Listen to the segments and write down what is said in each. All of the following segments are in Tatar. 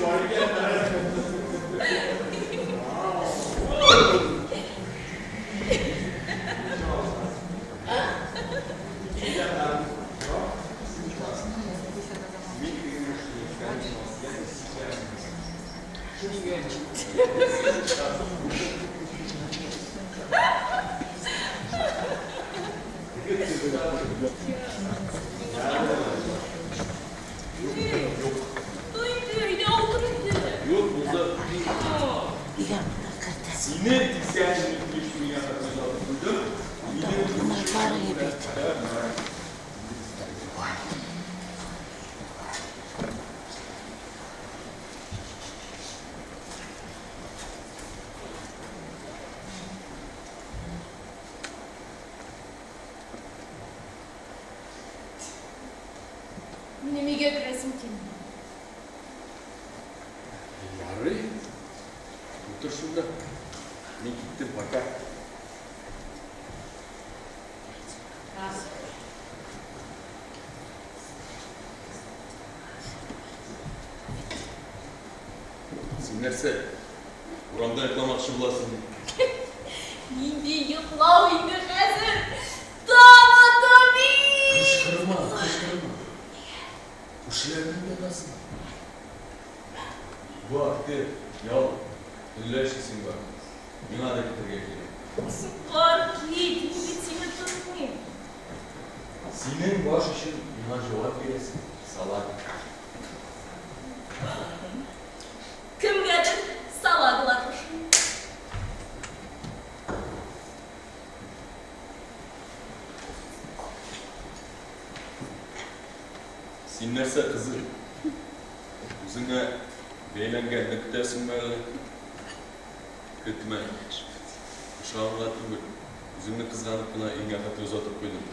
бар икән. Юк, булды. Сине тискәре миңа куйдым. Минем өйгә керәсем килми. Ярый. Утыр шунда. Мин киттем, пока. Син нәрсә? Урамда йокламакчы буласың? Нинди йоклау инде хәзер? Таң ата бит! Кычкырма, кычкырма. Күршеләрне уятасың. Бар, кер, ял. Төнлә эшлисең бар. Миңа да китәргә кирәк. Бар, кит, мин бит сине тотмыйм. Синең баш өчен миңа җавап бирәсең, салат. Кемгәдер салатлар ошый. Син нәрсә, кызым? Үзеңә бәйләнгәнне көтәсеңме әллә? Көтмә. Ошаганга түгел. Үзеңне кызганып кына өеңә хәтле озатып куйдым.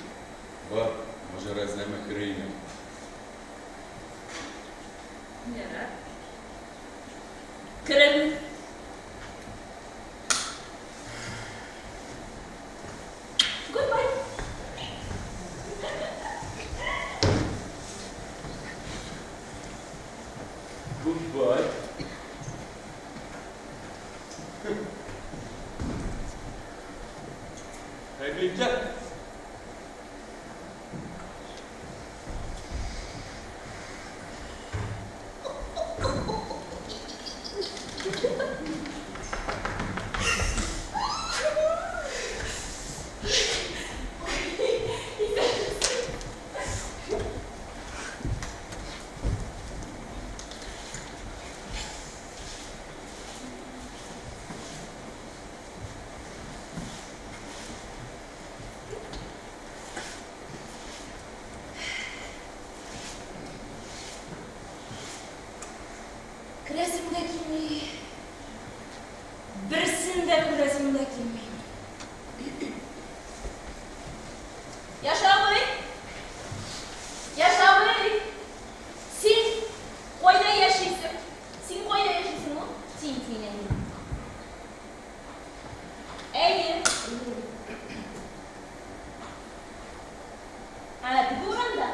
Бар, маҗара эзләмә, кер өеңә. Ярар. Керермен. Goodbye. Goodbye. Хәерле. Керәсем дә килми. Берсен дә күрәсем дә килми. Яша абый! Яша абый! Син кайда яшисең? Син кайда яшисең ул? Син, син, әйе. Әйе. Ә, теге урамда?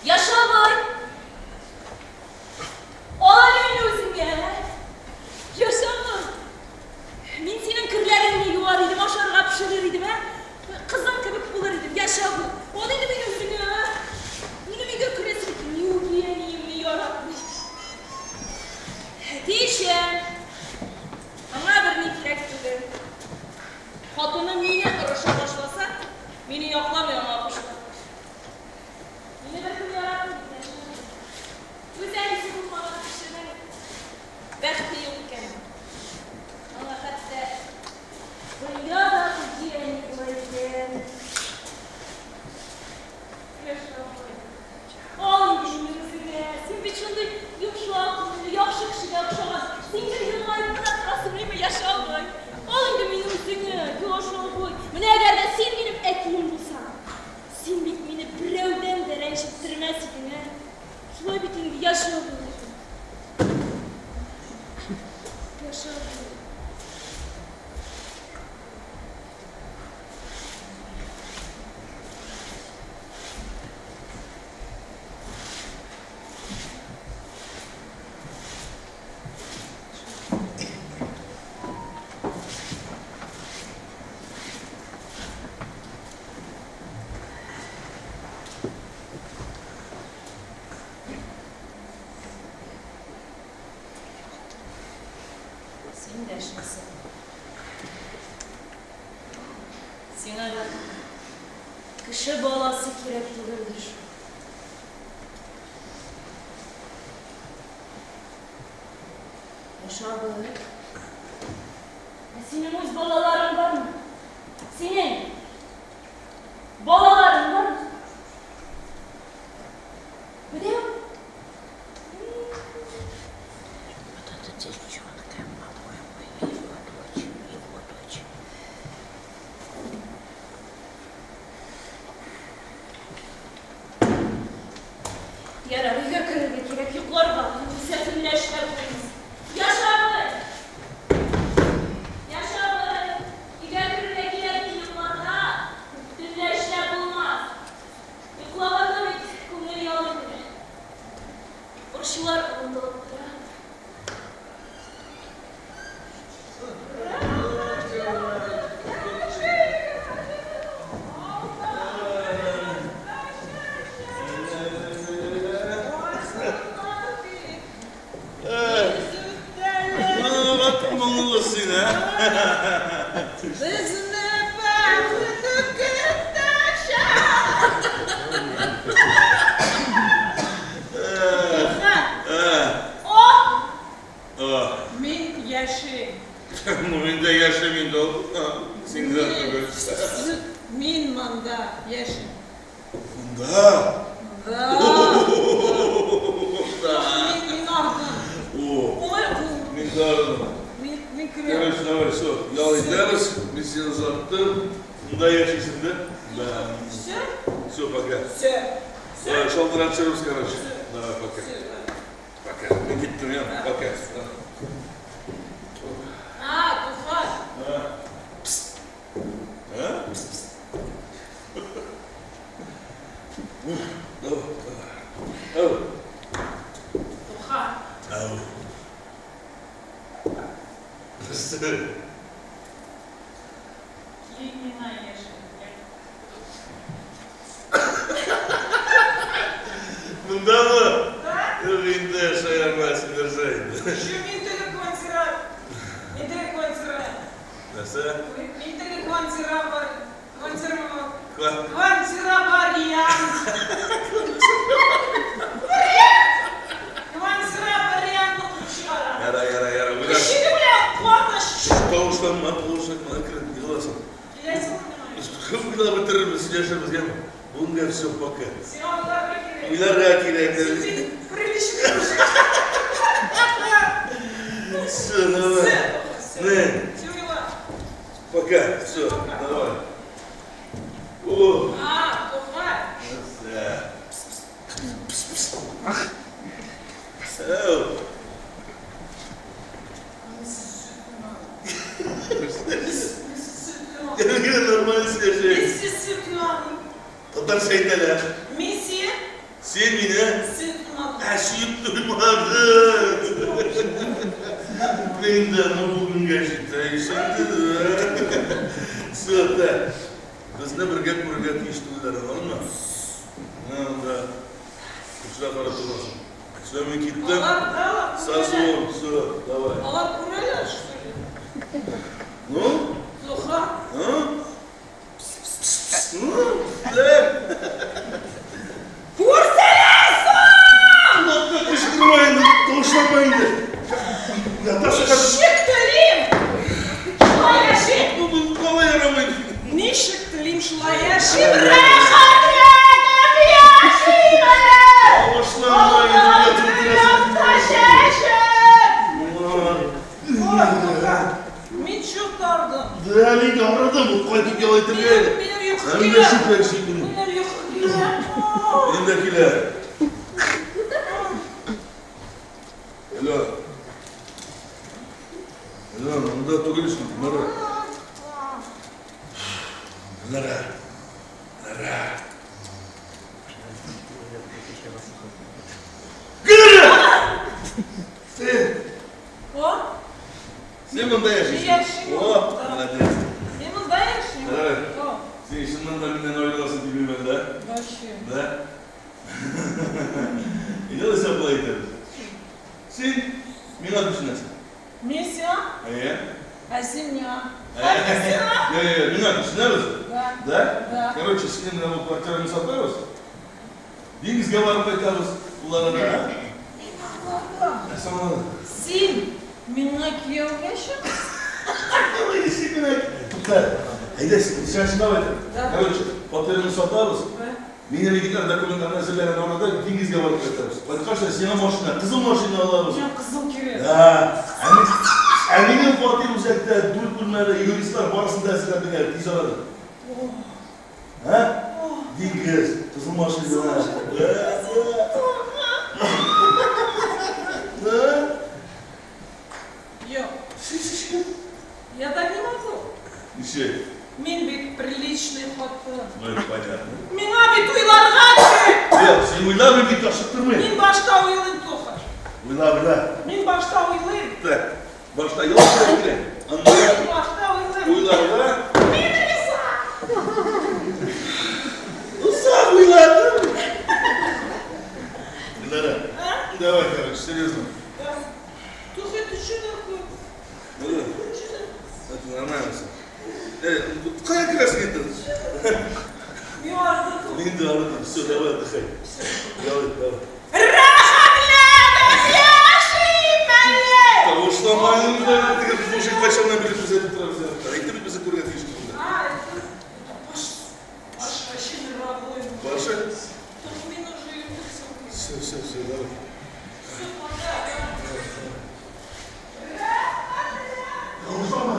Яша абый! Ал әле мине үзеңә! Яша абый! Мин синең керләреңне юар идем, ашарга пешерер идем, ә? Кызың кебек булыр идем, Яша абый! Ал инде мине үзеңә! Минем өйгә керәсем килми, үги әниемне яратмый. Әти эчә. Аңа берни кирәк түгел. Хатыны мине орыша башласа, мине якламый, аңа кушыла. Мине беркем яратмый бит, Яша абый. Үз әнисе булмаган кешенең бәхете юк икән. Аңа хәтта дөнья да үги әни була икән. Яша абый. Ал инде мине үзеңә. Син бит шундый йомшак күңелле, яхшы кешегә охшаган. Син гел елмаеп кына торасың, әйме, Яша абый. Ал инде мине үзеңә, Яша абый. Менә әгәр дә син минем әтием булсаң, син бит мине берәүдән дә рәнҗеттермәс идең, ә? Шулай бит инде, Яша абый. Яша абый. Син дәшмисең. Сиңа да кеше баласы кирәк түгелдер шул. Яшабый. Ә синең үз балаларың бармы? Синең балаларың бармы? Беләм. Вот эта девчонка, по-моему, его дочь, его дочь. Ярар, өйгә керергә кирәк, йокларга. Югыйсә төнлә эшләп булмас. Яшабый! Яшабый! Өйгә керергә кирәк, йокларга. Төнлә эшләп булмас. Йоклаганда бит күңел ял итә. Борчулар онытылып тора. Моңлы син, ә? Безне бәхетле көттәшә. О! А, Мин яшим. ну мин дә яшим инде ул. Син дә түгел. Мин монда яшим. Монда? Да. Да. Мин ардым. О, Ой, мин дә арыдым. мин керәм. Короче, давай, все, ял итәбез. Мин сине озаттым. Монда яшисең дә? Да. Все? Все, пока. Все. Давай, шалтыратышырбыз, короче. Давай, пока. Все. Пока. Мин киттем, я. Пока. А, Туфан. А? А? Давай, давай. Ау. Туфан. Ау. Нәрсә? Кил миңа яшәргә. Мондамы? Да? Юк инде, шаярма, син нәрсә инде? Şu мин теге квартира. Мин теге квартира. Нәрсә? Мин теге квартира бар. Квартира бар. Ква- Квартира вариант. Квартира вариант чыгара. Яра, яра, яра. Уйлар. Кеше белән куаныч. Тавышланма, тавышланма, әкрен, егыласың. Киләсең монда. Уйлап бетерербез, сөйләшербез, яме. Бүгенгә все, пока. Сиңа уйларга кирәк. Уйларга кирәк. Син бит приличный мужик. Все, давай. Все. Не, Все уйла. пока, все, давай. О, А, Туфан. нәрсә? Әу. Гел нормаль сөйләшәйек. Мин син Татарча әйтәләр. Мин син Син мине син ә сөеп туймадың. Мин дә ну бүгенгә җитә инде. Все, так. Безне бергә күрергә тиеш түгелләр, аңладыңмы? Менә монда кешеләр карап тормасын. Все, мин киттем. Алар да Сасуым, все, давай. Алар күрәләр, что ли? Ну? Зоха. А? Ну, так. Күрсәләр соң! Колакка кычкырма инде, тавышланма инде. Ятасың хәзер. Ничек телим! Шулай яшим! Ну, ну, калай ярамый. Ничек телим, шулай яшим! Рәхәтләнеп яшим әле! Тавышланма инде, ятып утырасың. Якта чәчәк! Ой. Ой, Туфан, мин чүп ардым. Да, мин дә арыдым, кайтып ял итәргә. Минем йокы Мин дә килә. шүпләп шикелле. Минем йокы килә. Минем дә килә. Алло. Алло, монда түгел шул, Нара. Нара. Нара. Гөлнара! Син, О, син монда яшисең. Мин яшим. О, молодец. мин монда яшим. Давай. О, Син чыннан да миннән аерыласың димим да? вообще. Да? Инде алайса болай итәбез. Син миңа күченәсең. Мин сиңа? Әйе. Ә син миңа? Ә мин сиңа? Я, я, миңа төшенәбез? Да. Да? Да. Короче, синең менә бу квартираны сатабыз. Диңгезгә барып кайтабыз. Ул арада. Мин аңладым. Нәрсә аңладың? Син миңа кияүгә чыгасың? Тукта. Әйдә, син чынлап әйтәм. Да. Короче, фатирны сатабыз. Да. Минем егетләр документларны әзерләгән арада диңгезгә барып кайтабыз. Кайткач та сиңа машина, кызыл машина алабыз. Миңа кызыл кирәк. Да. Ә минем фатир үзәктә дүрт бүлмәле, юристлар барысын да әзерләп бирә тиз арада. Ә? Диңгез, кызыл машина. Да, да. Да. Юк. Ши-ши-ши. Я так не могу. Ничек? Мин бит приличный хатын. Ну, это понятно. Миңа бит уйларга кирәк. Юк, син уйла, мин бит ашыктырмыйм. Мин башта уйлыйм, Тоха. Уйла, уйла. Мин башта уйлыйм. Так, башта ял итәргә кирәк. Аннары Мин башта уйлыйм. уйларга. Мин риза. Озак уйладым. Дилара, А? давай, короче, серьезно. Да. Тоха, это что такое? Ну, да. Это что такое? Это нормально все. Кая керәсең инде? Мин арыдым. Мин дә арыдым. Все, давай отдыхай. Давай, давай. Рәхәтләнеп яшим әле! Тавышламаң да, теге мужик кайчаннан бирле күзәтеп торабыз. Әйтте бит безне күрергә тиеш турында. А, это Паш, Паш вообще мировой. Паша? Только мин уже иртә. Все, все, все, давай. Все, пока. Тавышлама.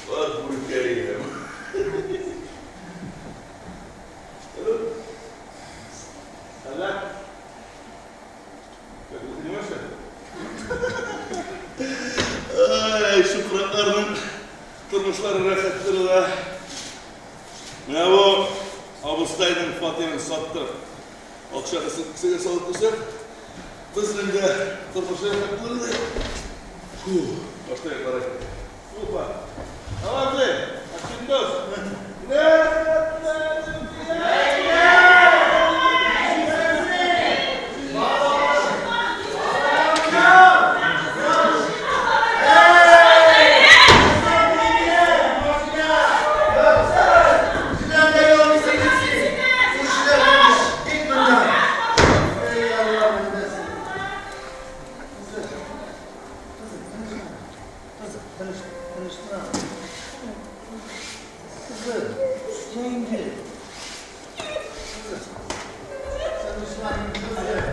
Вот бүркәем. Алло. Алло. Как, ты понимаешь, Ай, чукракларның тормышлары рәхәттер да. Менә бу абыстайның фатирын саттык. Акчасын кесәгә салып куйсак, безнең дә тормыш рәхәт булыр иде. Фу, башта карай. Опа. Авазы, Акчендос. Рәхәтләнеп Git bundan. Ey Allah'ım nesi. Kızım, kızım, konuşma, konuşma. Kızım, yenge. Kızım, konuşma, kızım.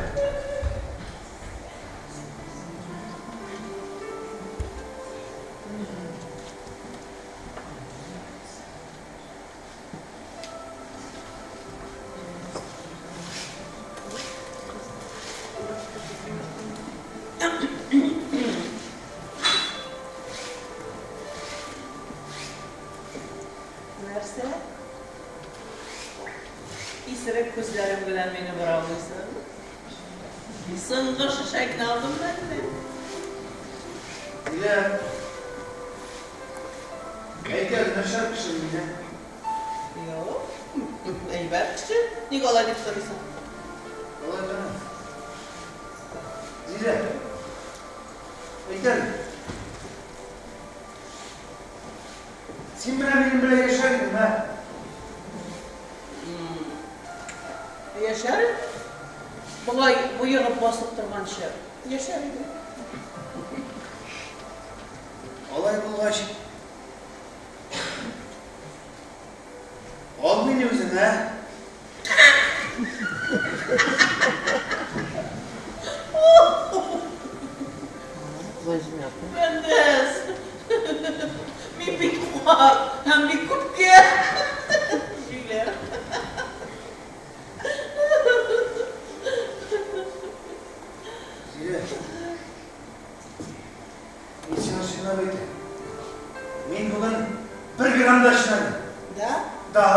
Нәрсә? Исерек күзләрең белән мине бораулыйсың. Соңгы шешәңне алдыңмы әллә? Дилә. Әйт әле, начар кеше мин, ә? Юк. Әйбәт кеше. Ник алай дип сорыйсың? Алай гына. Зилә. Әйт әле. Син менә минем белән яшәр идең, ә? Яшәр. Болай боегып басып торганчы. Яшәр идем. Алай булгач, ал мине үзеңә. Возьмет. Фәндәс. Мин бик карт һәм бик күпкә. Җүләр. Зилә. Мин сиңа чынлап әйтәм. Мин бүген бер грамм да эчмәдем. Да? Да.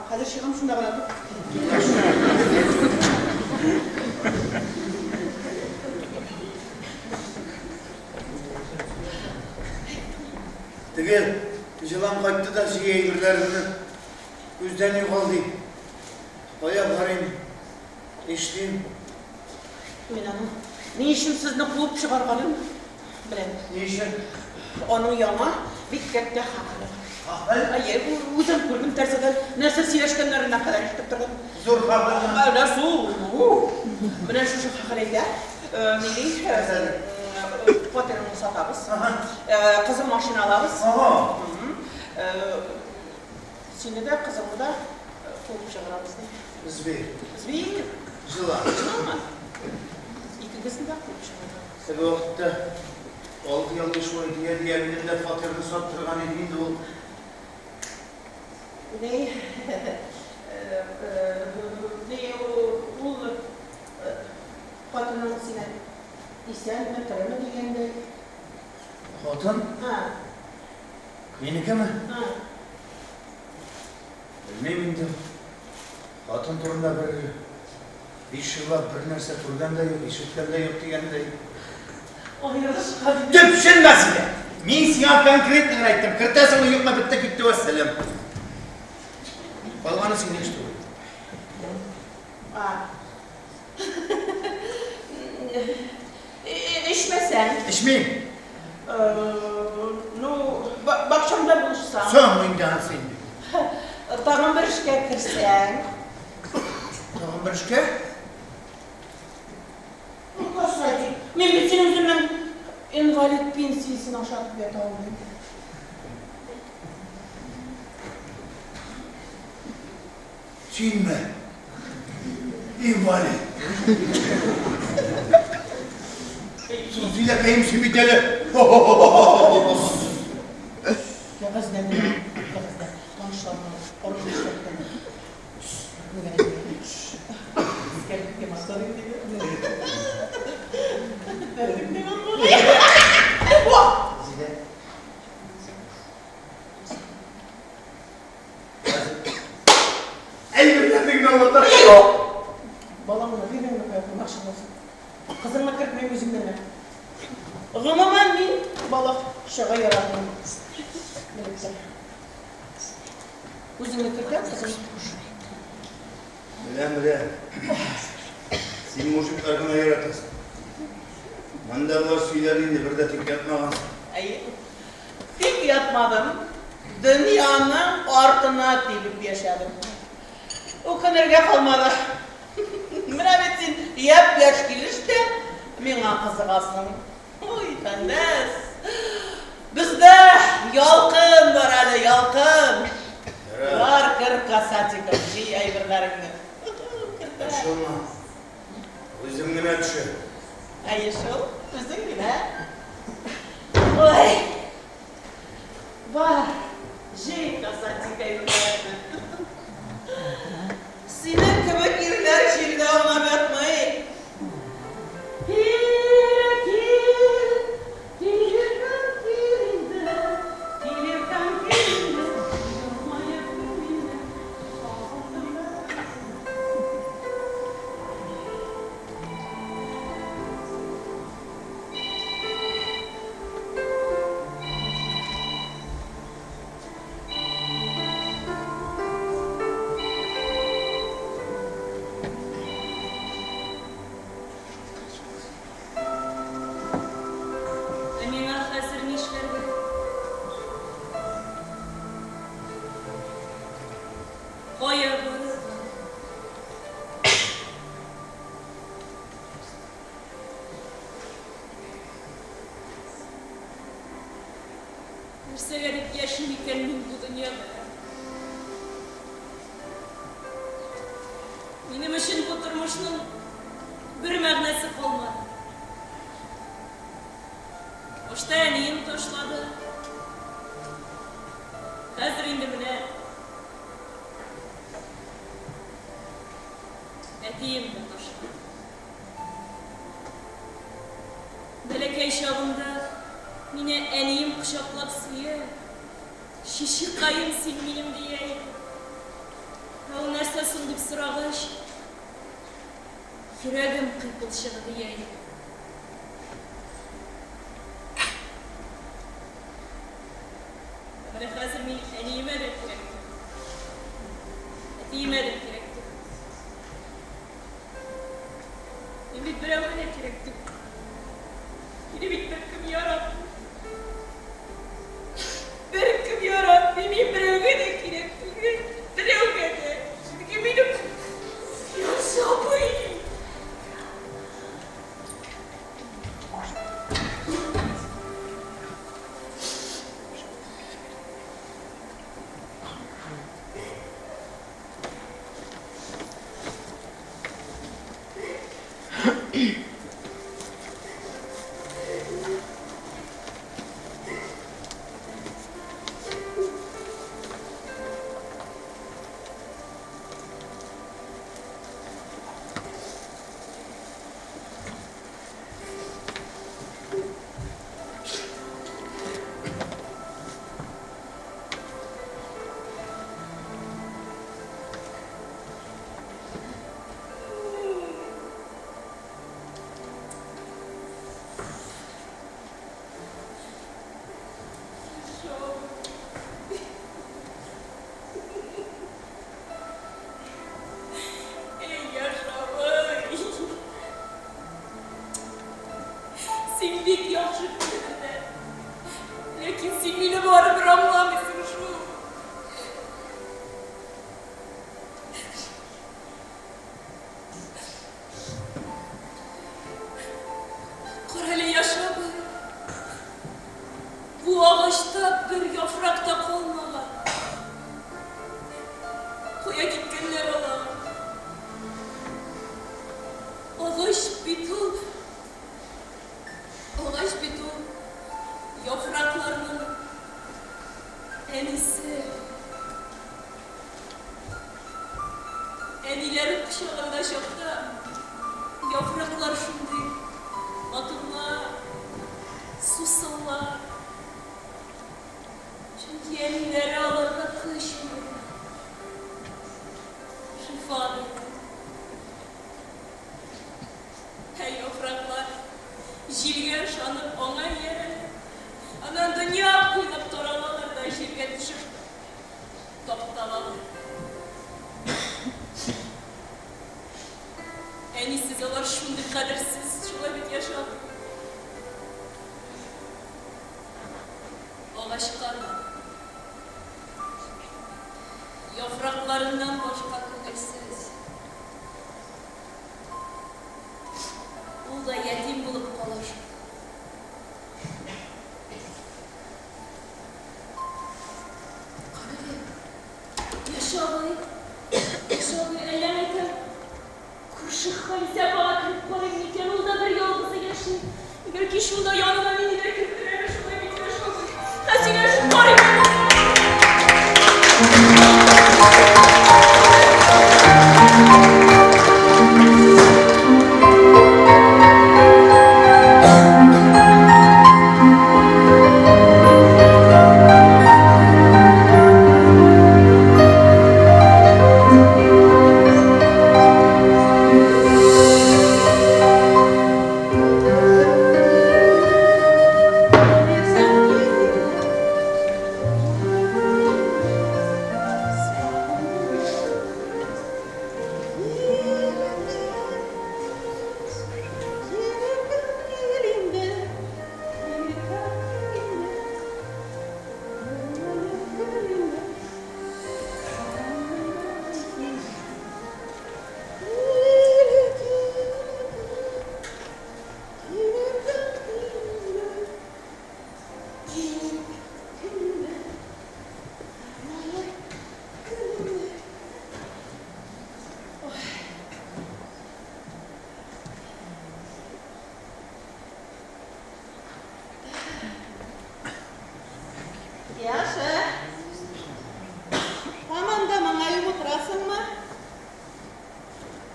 Хәзер чыгам шунда гына тор. Теге җылан кайтты да җыя әйберләремне күздән югал ди. Кая барыйм? Нишлим? Мин аны Ни өчен сезне куып чыгарганын беләм. Ни өчен? Аның яңа бик кәттә хәбәре бар. Хәбәр? Әйе, үзем күрдем тәрәзәдән, нәрсә сөйләшкәннәренә кадәр ишетеп тордым. Зур хәбәрме? Әнә шул. Менә шушы хәбәр әйтә. Милли фатирны сатабыз. Кызым машина алабыз. Сине дә, кызыңны да куып чыгарабыз ди. Зверь. Зверь. Жылан. Жыланмы? Икегезне дә куып чыгарабыз. Теге вакытта алды-ялды шулай дия-дия минем дә фатирны саттырган иде инде ул. Ни, ни ул хатының сине исәнме, тереме дигәндәй. Хатын? Һа. Минекеме? Һа. Белмим инде. Хатын турында бер 5 еллап бер нәрсә күргән дә юк, ишеткән дә юк дигәндәй. Аерылышкан. Төпченмә син дә! Мин сиңа конкретно гына әйттем, кертәсеңме, юкмы, бетте, китте, вәссәлам. Калганы синең эш түгел. Эчмәсәң. Эчмим. Ну, бакчамда булышсаң. Соң инде анысы инде. Тагын бер эшкә керсәң. Тагын бер эшкә? Ну, Касатик, мин бит синең үземнең инвалид пенсиясен ашатып ята алмыйм. Синме? Инвалид. Соң сөйләкәем син бит әле. Кәгазьдә мин, кәгазьдә танышларны арып эшләткән. Зилә. Әйберләрне генә алып Юк! Балаңны бирмәйме кая кунакчы булсын. Кызыңны кертмим үземне генә. Гомумән, мин балакчага яратмыйм. Белеп тор. Үзеңне кертәм, кызыңны куш. Беләм, беләм. Син мужиклар гына яратасың. Мондагылар сөйләр инде, бер дә тик ятмагансың. Әйе. Тик ятмадым. Дөньяның артына тибеп яшәдем. Үкенергә калмады. Менә бит син япь-яшь килеш тә миңа кызыгасың. Ой, Фәндәс. Бездә ялкын бар әле, ялкын. Бар, кер касатиком, җый әйберләреңне. Борчылма. Үзем генә төшәм. Әйе шул, үзең генә. Ой. Бар, җый касатик әйберләреңне. Синең кебек ирләр җирдә аунап ятмый. Кил, кил, килеркән кил инде, килеркән кил инде, елмаеп кил инде, сагындым да сине. Ә миңа хәзер нишләргә? Кая барырга? Нәрсәгә дип яшим икән мин бу дөньяда? Минем өчен бу тормышның бер мәгънәсе калмады. Башта әнием ташлады. Хәзер инде менә әтием дә ташлады. Бәләкәй чагымда мине әнием кочаклап сөя, чичикаем син минем дия иде. Ә ул нәрсә соң дип сорагач, йөрәгем кыйпылчыгы дия иде. Ә менә хәзер мин әниемә дә кирәк түгел, әтиемә дә кирәк түгел. Мин бит берәүгә дә кирәк түгел. Син бик яхшы кеше дә. Ләкин син мине барыбер аңламыйсың шул. Карале, Яша абый. Бу агачта бер яфрак та калмаган. Кая киткәннәр алар? Агач бит ул, агач бит ул яфракларның әнисе. Әниләре кочагында чакта яфраклар шундый матурлар, сусыллар. Чөнки әниләре аларга көч бирә, шифа бирә. Ә яфраклар җилгә ышанып аңа иярәләр. Аннан дөнья буйлап таралалар да җиргә төшеп тапталалар. Әнисез алар шундый кадерсез, шулай бит, Яша абый? Агачка да яфракларыннан башка күңелсез. Ул да ятим булып кала шул. Карале, Яша абый, Яша абый, әллә мәйтәм, күрше Халисә апага кереп карыйм микән, ул да бер ялгызы яши. Бәлки шунда яныма мине дә кертер әле, шулай бит, Яша абый. Ә сөйләшеп карыйм әле. Яша. Һаман да моңаеп утырасыңмы?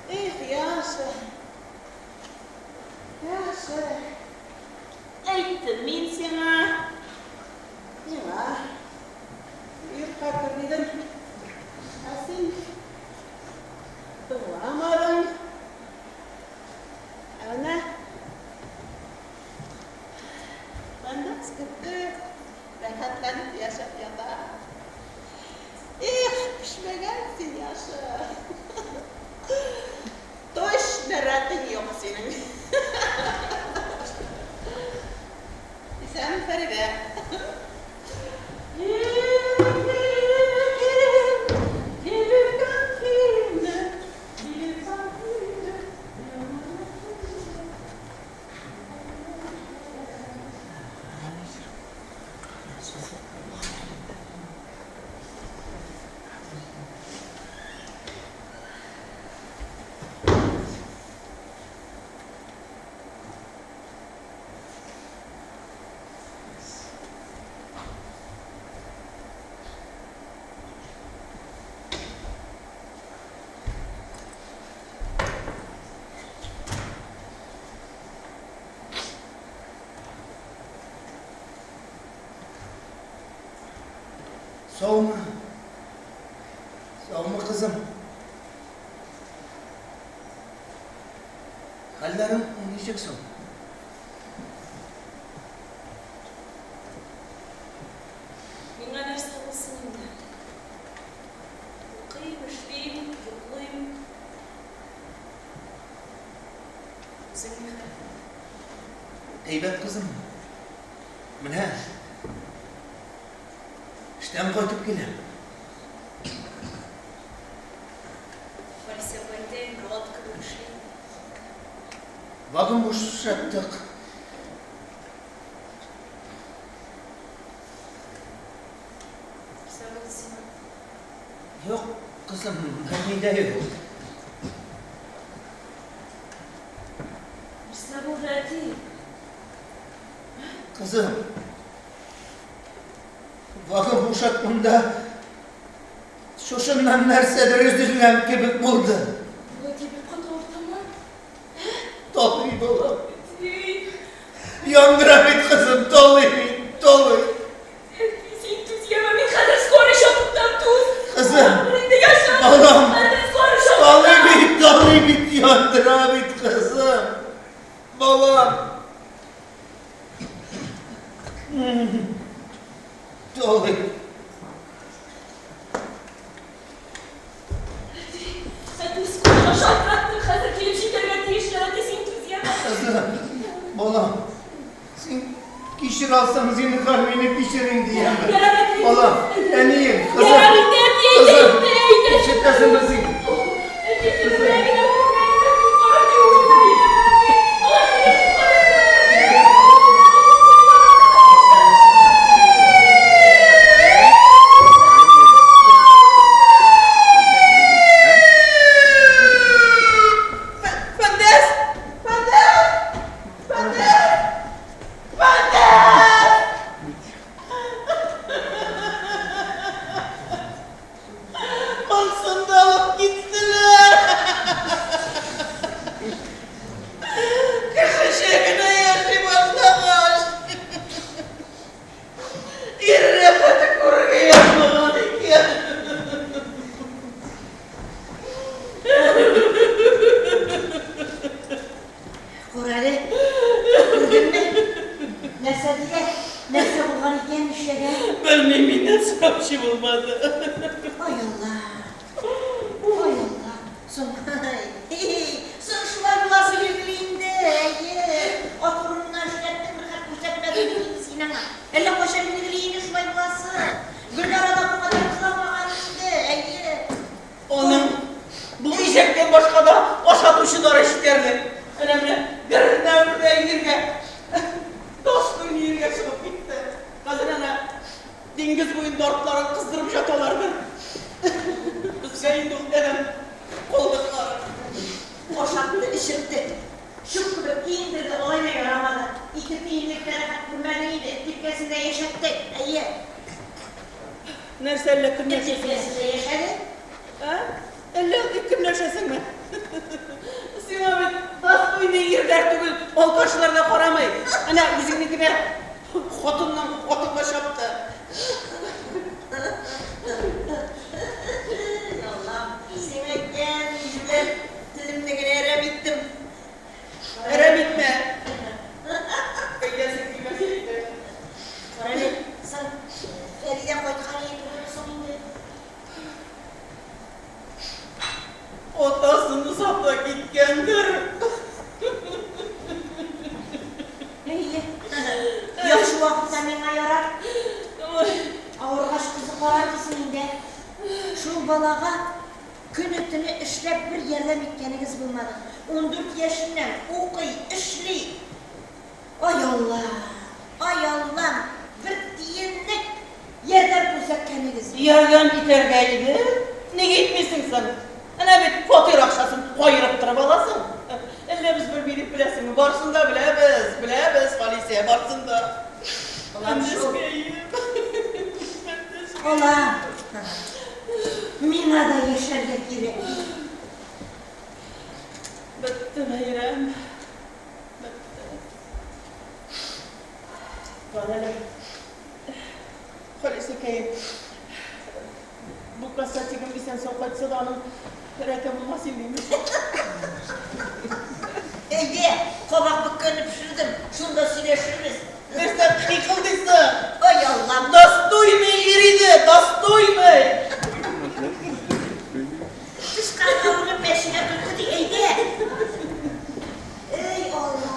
Эх, Яша. Яша. Әйттем мин сиңа. Миңа. Йортка кер дидем. Ә син тыңламадың. Ә менә Бандакс кертте, рәхәтләнеп яшәп ята. Эх, пешмәгән син, Яша. Точно рәтең юк синең. Исәнме, Фәридә. Саумы? Саумы, кызым? Хәлләрең ничек соң? Миңа нәрсә булсын инде? Укыйм, эшлим, йоклыйм. Үзең ни хәл? Әйбәт, кызым. кызым. Менә эштән кайтып киләм. Халисә апа әйтә инде, ат кебек эшли. Вагон бушаттык. Нәрсә булды сиңа? Юк, кызым, берни дә юк. Нәрсә булды, әти? Кызым, вагон бушатканда шушыннан нәрсәдер өзелгән кебек булды. Әти, бик каты авырттыңмы? Талый, балам. Әти, Яндыра бит, кызым, талый бит, талый. әти, син түз, яме, мин хәзер скорый чакыртам, түз. Кызым, Мин инде яшәмим. балам, Хәзер скорый талый чакыртам. бит, талый бит, яндыра бит, кызым. Балам. Талый. Әти, әти, скорыйга шалтыраттым, хәзер килеп җитәргә тиешләр, әти, син түз, яме. Кызым, балам, син кичер алсаң, зинһар мине кичер инде, яме. Ярар, әти. Балам, әнием, кызым. Ярар инде, әти, әйдә Кызым, инде, әйдә. ишетәсеңме син? Әти, син белән генә күрмә инде, син кара дип уйлыйм. Алар сине коткарып Фәндәс! Фәндәс! Фәндәс! Фәндәс! Монсын да алып киттеләр. Кешечә генә яши башлагач. Ир рәхәте күрергә язмаган икән. Күр әле, күрдеңме? Нәрсә диләр? Нәрсә булган икән, нишләгән? Белмим, миннән сорапчы булмады. Ай Алла! Ай Алла! Соң, соң шулай буласы билгеле инде, әйе. Ат урынына эшләттең, бер хәл күрсәтмәдең инде син аңа. Әллә кайчан билгеле инде шулай буласы. Гөлнара да бу кадәр кыланмаган инде, әйе. Аның бу ишәктән башка да ашатучылары җитәрлек. Әнә менә бердән-бер җиргә достойный җиргә чыгып китте. Хәзер әнә диңгез буенда артларын кыздырып жаталардыр. Безгә инде ул адәм калдыклары. Ашатты, эчертте. Чүп кебек киендерде, алай да ярамады. Ике тиенлек тә рәхәт күрмәде инде, эт типкәсендә яшәтте, әйе. Нәрсә әллә Эт көнләшәсеңме? типкәсендә яшәде. Ә? Әллә көнләшәсеңме? Сиңа бит достойный ирләр түгел, алкашлар да карамый. Әнә үзеңнекенә хатыннан хатынга чапты. Аллам, син әйткән җүләр телемне генә әрәм иттем. Әрәм итмә. Әйтәсең килмәсә әйтә. Карале, соң Фәридә кайткан иде түгелме соң инде? Атасын озата киткәндер. Әйе. Яхшы вакытта миңа ярар. Авыргач кызы карар дисең инде. Шул балага көне-төне эшләп бер ярдәм иткәнегез булмады. 14 яшеннән укый, эшли. Ай Алла, ай Аллам, бер тиенлек ярдәм күрсәткәнегез юк. Ярдәм итәргә иде. Ник итмисең соң? Әнә бит фатир акчасын каерып торып аласың. Әллә без белми дип беләсеңме? Барысын да беләбез, беләбез, Халисә, барысын да. Балам шул. Әндәшкәем. Балам, миңа да яшәргә кирәк. Бетте бәйрәм. Бетте. Бар әле. Халисәкәем. Бу касатигым исән сау кайтса да аның рәте булмас инде, имеш. Әйдә, кабак бөккәнне пешердем, шунда сөйләшербез. Нәрсә кыйкылдыйсың? Ай Аллам, Достойный ир иде, достойный! тычканга үлеп мәчегә көлке ди, әйдә. Эй Алла.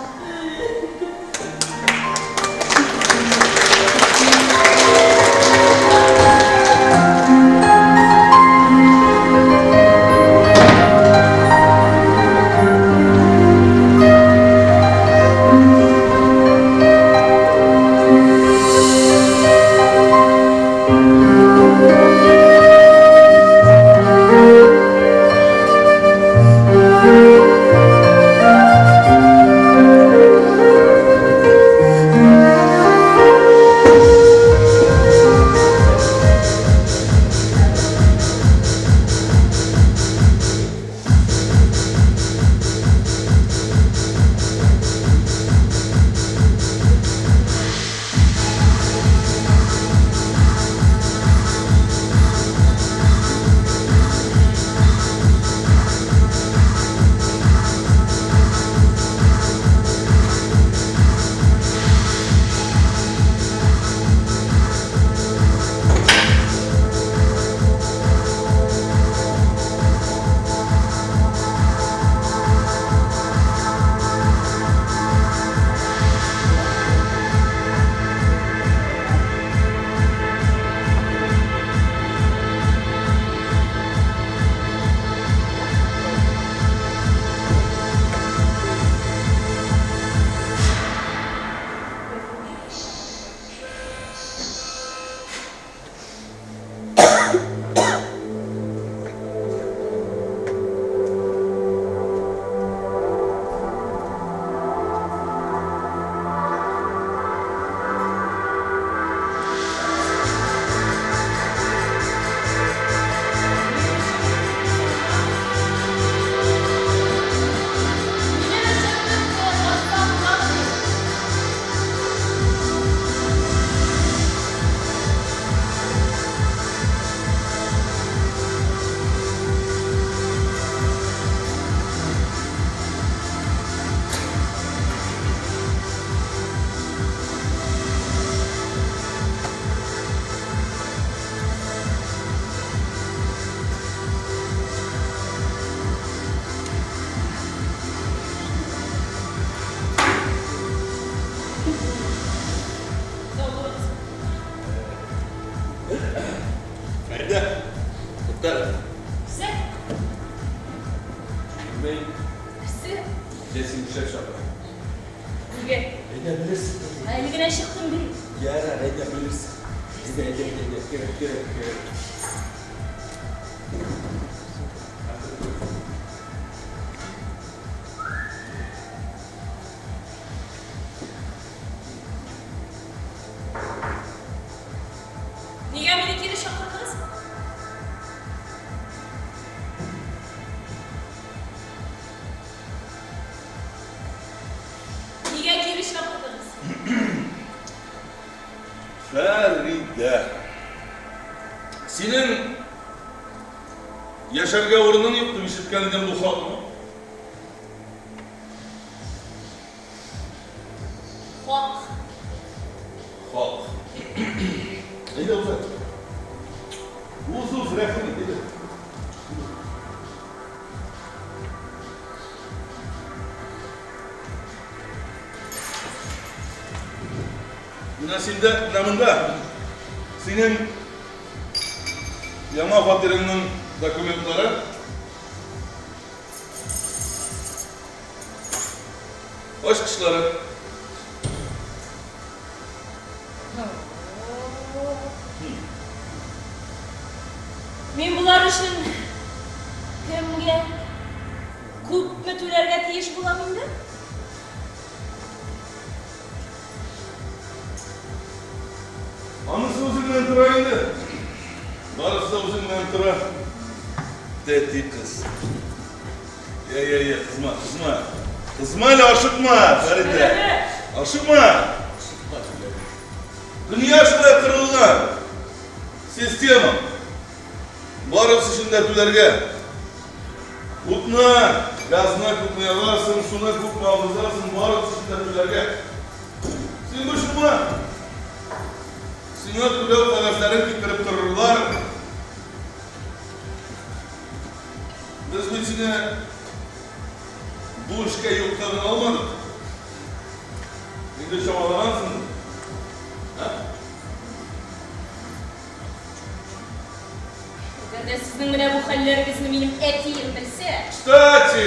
инде. Ярар, әйдә, белерсең. Әйдә, әйдә, әйдә, әйдә, кер, кер, кер. Нигә мине кире чакырдыгыз? Нигә кире чакырдыгыз? Фәридә. Синең яшәргә урының юк дип ишеткән идем, бу хакмы? Хак. Хак. Әйдә, уз. Уз, уз, рәхим ит, әйдә. Менә синдә, менә монда синең яңа фатирыңның документлары. Ачкычлары. Мин болар өчен кемгә күпме түләргә тиеш булам инде? Анысы үзеңнән тора инде. Барысы да үзеңнән тора. Тәти кыз. Я, я, я, кызма, кызма. Кызма әле, ашыкма, Фәридә. Ашыкма. Дөнья шулай корылган. Система. Барысы өчен дә түләргә. Утны, газны күпме ягасың, суны күпме агызасың, барысы өчен дә түләргә. Син борчылма. Сиңа түләү кәгазьләрен китереп торырлар. Без бит сине бу эшкә юкка гына алмадык. Инде чамалагансыңдыр. Ә? Әгәр дә сезнең менә бу хәлләрегезне минем әтием белсә. Кстати,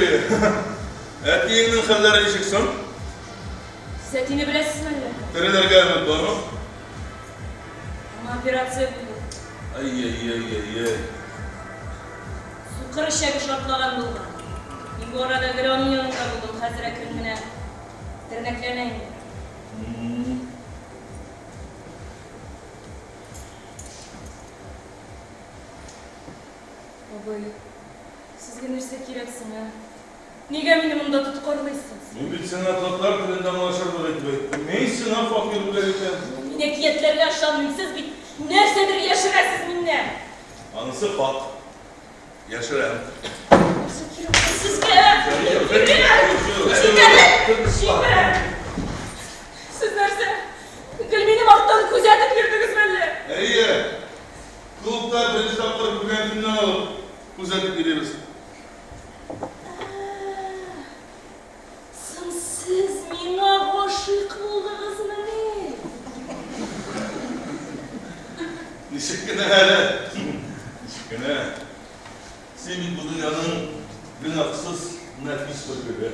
әтиеңнең хәлләре ничек соң? Сез әтине беләсезме әллә? Терелергә өмет бармы? Аңа операция булды. Ай-яй-яй-яй-яй. Сукыр эчәге шартлаган булган. Мин бу арада гел аның янында булдым, хәзер әкрен генә тернәкләнә инде. Абый, сезгә нәрсә кирәк соң, ә? Нигә мине монда тоткарлыйсыз? Мин бит сиңа татар телендә аңлашырлык итеп әйттем. Мин сиңа фатир бүләк итәм. Мин әкиятләргә ышанмыйм. Сез бит нәрсәдер яшерәсез миннән. Анысы хак. Яшерәм. Нәрсә кирәк соң сезгә? Җибәр! Җибәр! Сез нәрсә? Гел минем арттан күзәтеп йөрдегезме әллә? Әйе. Клубта беренче тапкыр күргән көннән алып күзәтеп йөрибез. Соң сез миңа гашыйк булдыгызмыни? Ничек кенә әле? Ничек кенә? Син бит бу дөньяның гөнаһсыз нәфис бөркеге.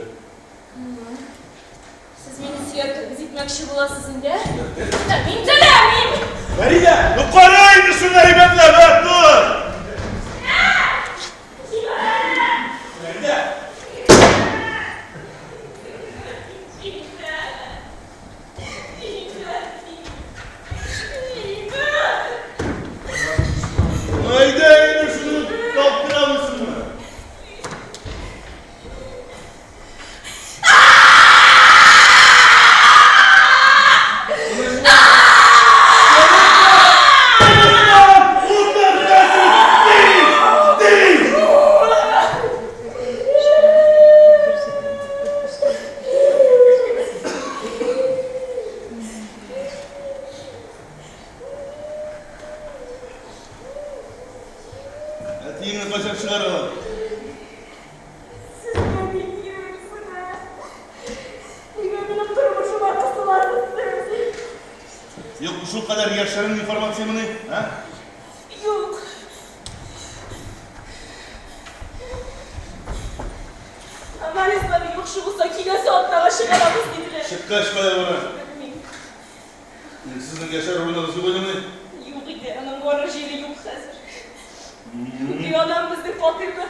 Сез мине сөяркәгез итмәкче буласыз инде, ә? Ә мин теләмим! Фәридә, ну кара инде шуны әйбәтләп, ә, тор! Фәридә! Әйдә инде шуны таптыра алмыйсыңмы? Әтиеңне качып чыгаралар. Сезгә ни кирәк соң, ә? Нигә минем тормышыма кысыласыз сез? Юк, шул кадәр яшерен информациямени, ә? Юк. Анализлары яхшы булса, киләсе атнага чыгарабыз, диделәр. Чыккач кая бара? Белмим. Сезнең яшәр урыныгыз юк идемени? Юк иде, аның барыр җире юк хәзер. Үги анам безнең фатирны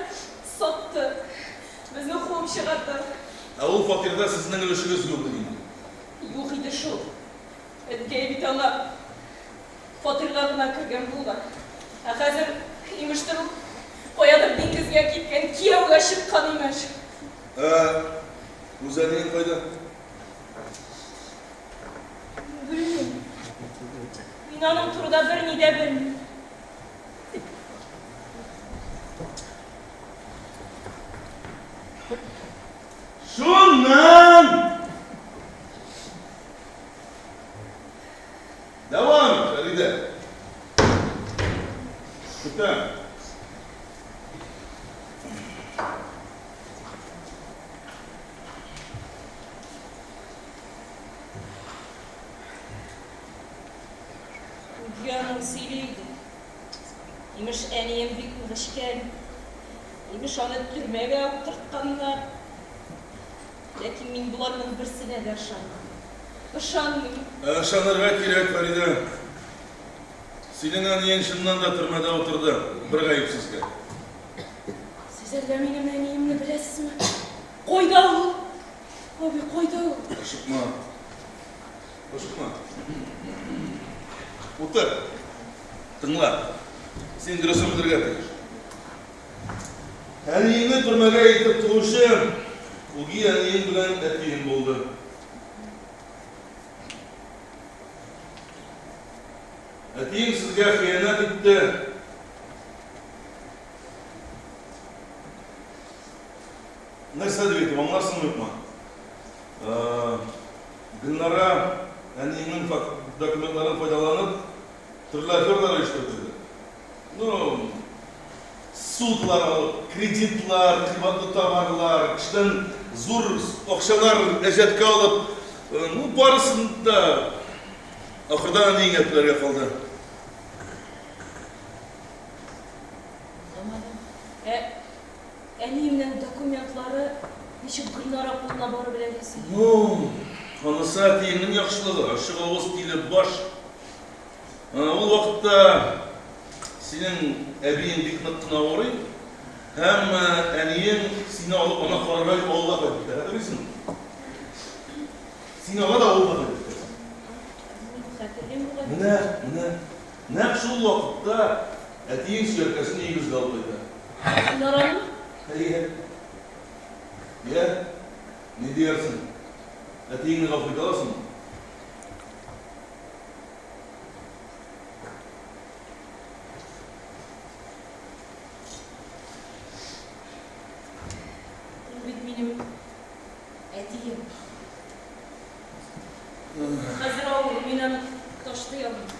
сатты. Безне куып чыгарды. Ә ул фатирда сезнең өлешегез юк иде инде. Юк иде шул. Әткәй бит аңа фатирга гына кергән булган. Ә хәзер, имештер, ул каядыр диңгезгә киткән, кияүгә чыккан, имеш. Ә үз әниең кайда? Белмим. Мин аның турында берни дә белмим. Шуннан! Дәвам ит, Фәридә. Көтәм. Үги аның сөйли иде. Имеш, әнием бик нык эчкән. Имеш, аны төрмәгә утыртканнар. Ләкин мин боларның берсенә дә ышанмыйм. Ышанмыйм. Ә ышанырга кирәк, Фәридә. Синең әниең чыннан да төрмәдә утырды, бер гаепсезгә. Сез әллә минем әниемне беләсезме? Кайда ул? Абый, кайда ул? Ашыкма. Ашыкма. Утыр. Тыңла. Син дөресен белергә тиеш. Әниеңне төрмәгә илтеп тыгучы үги әниең белән әтиең булды. Әтиең сезгә хыянәт итте. Нәрсә дип әйтим, аңларсыңмы юкмы? Гөлнара әниеңнең документларын файдаланып, төрле афералар оештырды. Ну, судлар алып, кредитлар, кыйбатлы товарлар, кешедән зур акчалар әҗәткә алып, ну, барысын да ахырдан әниеңә түләргә калды. Аңламадым. Ә әниемнең документлары ничек Гөлнара кулына барып эләгә соң? Ну, анысы әтиеңнең яхшылыгы, ачык авыз, тиле баш. Ул вакытта синең әбиең бик нык кына авырый һәм әниең сине алып аны карарга дип авылга кайтып китә. Хәтерлисеңме? Сине ала да авылга кайтып китә. Хәтерлим бугай. Менә, менә. Нәкъ шул вакытта әтиең сөяркәсен өегезгә алып кайта. Гөлнарамы? Әйе. Йә, ни диярсең? Әтиеңне гафу итә аласыңмы? Ул бит минем әтием. Хәзер авыр, мин аны ташлый алмыйм.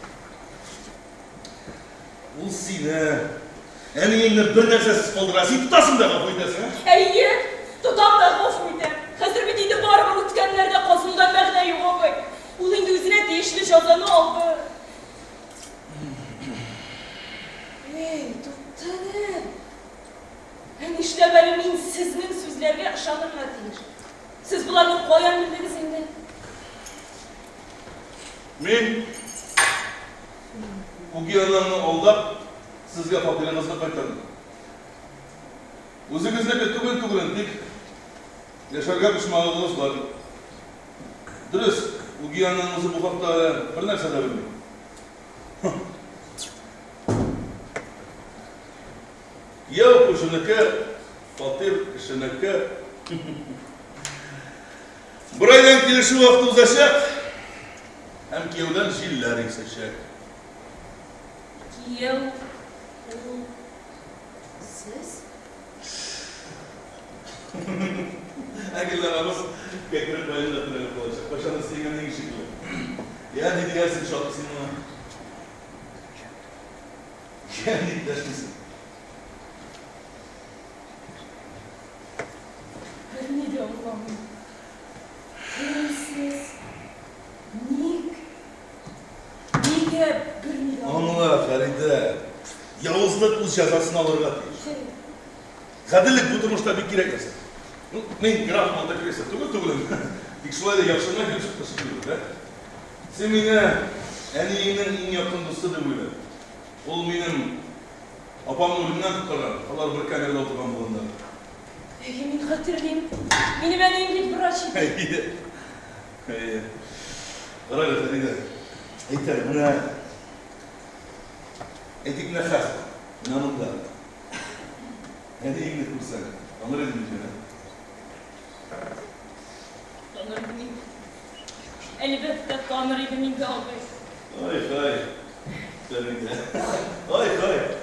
Ул сине, әниеңне бер нәрсәсез калдыра. Син тотасың да гафу итәсең, ә? Әйе, тотам да гафу итәм. Хәзер бит инде барыбер үткәннәрдә казынудан мәгънә юк, абый. Ул инде үзенә тиешле җәзаны алды. Эй, тукта әле. Ә нишләп әле мин сезнең сүзләргә ышанырга тиеш? Сез боларны каян белдегез инде? Мин үги анаңны алдап, сезгә фатирыгызны кайтардым. Үзегезнеке түгел түгелен, тик яшәргә почмагыгыз бар. Дөрес, үги анаң үзе бу хакта әле бернәрсә дә белми. Кияү күршенеке, фатир кешенеке. Бер айдан килешү вакыты узачак һәм кияүдән җилләр исәчәк. Кияү ул сез? Ә Гөлнарабыз кәкре каенга терәлеп калачак. Кайчандыр синең әниең шикелле. Я, ни диярсең, шат син моңа? Я, ник дәшмисең? Берни дә аңламыйм. Кем сез? Ник? Нигә берни дә аңламыйм? Аңла, Фәридә. Явызлык үз җәзасын алырга тиеш. Гаделлек бу тормышта бик кирәк нәрсә. Ну, мин граф Монте-Кристо түгел түгелен. Тик шулай да яхшы гына килеп чыкты шикелле бит, ә? Син мине Әниеңнең иң якын дусты дип уйлыйм. Ул минем апамны үлемнән коткарган. Алар бер камерада утырган булганнар. Әйе, мин хәтерлим. Минем әнием бит врач иде. Әйе. Әйе. Кара әле, Фәридә. Әйт әле, менә әйтик менә хәзер. Менә монда. Әниеңне күрсәң, таныр идең микән, ә? Таныр идем инде. Әлбәттә, таныр идем инде, абый. Ай-һай, Фәридә. Ай-һай.